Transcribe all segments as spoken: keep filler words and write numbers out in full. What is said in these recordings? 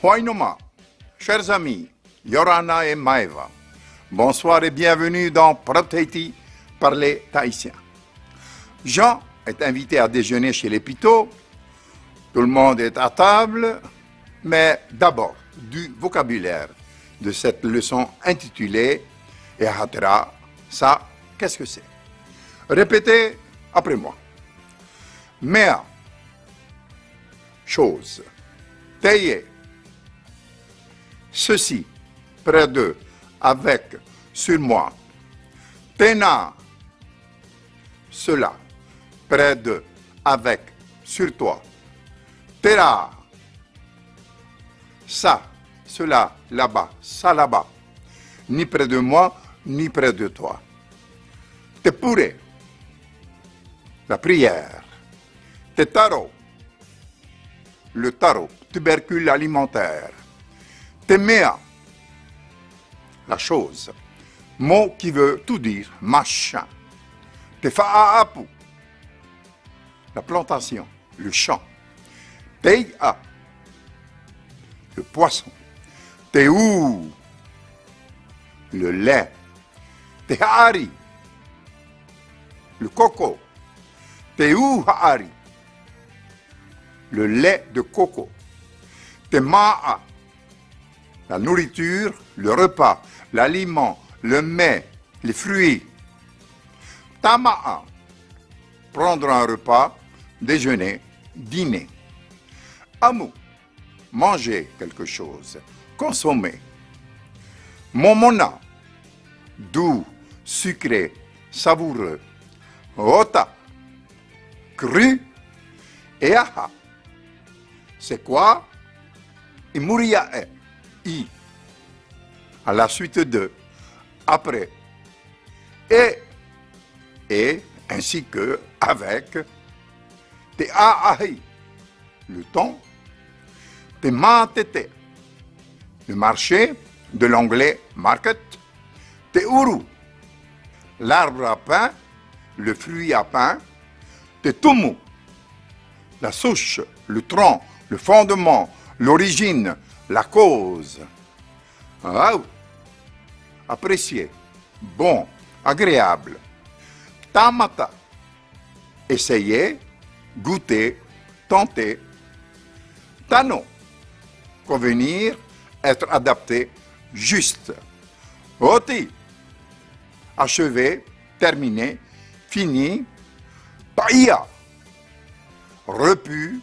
Wainoma, chers amis, ʻia ora na e maeva. Bonsoir et bienvenue dans Parau Tahiti, parler tahitien. Jean est invité à déjeuner chez les Pito. Tout le monde est à table, mais d'abord, du vocabulaire de cette leçon intitulée E aha terā, ça, qu'est-ce que c'est ? Répétez après moi. Mea, chose. Teie, ceci, près de, avec, sur moi. Tēnā, cela, près de, avec, sur toi. Terā, ça, cela, là-bas, ça là-bas. Ni près de moi, ni près de toi. Te pure, la prière. Te taro, le taro, tubercule alimentaire. Te mea, la chose. Mot qui veut tout dire, machin. Te faʻaapu, la plantation, le champ. Teiʻa, le poisson. Te ū, le lait. Te haʻari, le coco. Te ū haʻari, le lait de coco. Te māʻa, la nourriture, le repas, l'aliment, le mets, les fruits. Tāmāʻa, prendre un repas, déjeuner, dîner. ʻAmu, manger quelque chose, consommer. Momona, doux, sucré, savoureux. Ota, cru. E aha, c'est quoi ? I muri aʻe, i. À la suite de, après. E, et, ainsi que, avec. Te ʻāʻahi, le temps. Te mātete, le marché, de l'anglais market. Te ʻuru, l'arbre à pain, le fruit à pain. Te tumu, la souche, le tronc, le fondement, l'origine, la cause. Au, apprécier, bon, agréable. Tāmata, essayer, goûter, tenter. Tano, convenir, être adapté, juste. Oti, achever, terminer, fini. Paʻia, repu.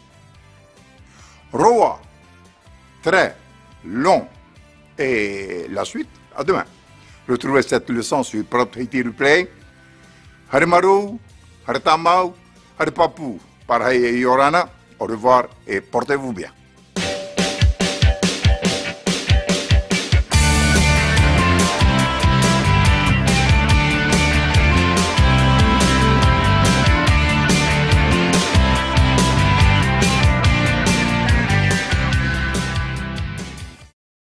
Roa, très long. Et la suite, à demain. Retrouvez cette leçon sur Parau Tahiti Replay. Haere marū, haere tāmau, haere pāpū, pārahi e ʻia ora na, au revoir et portez-vous bien.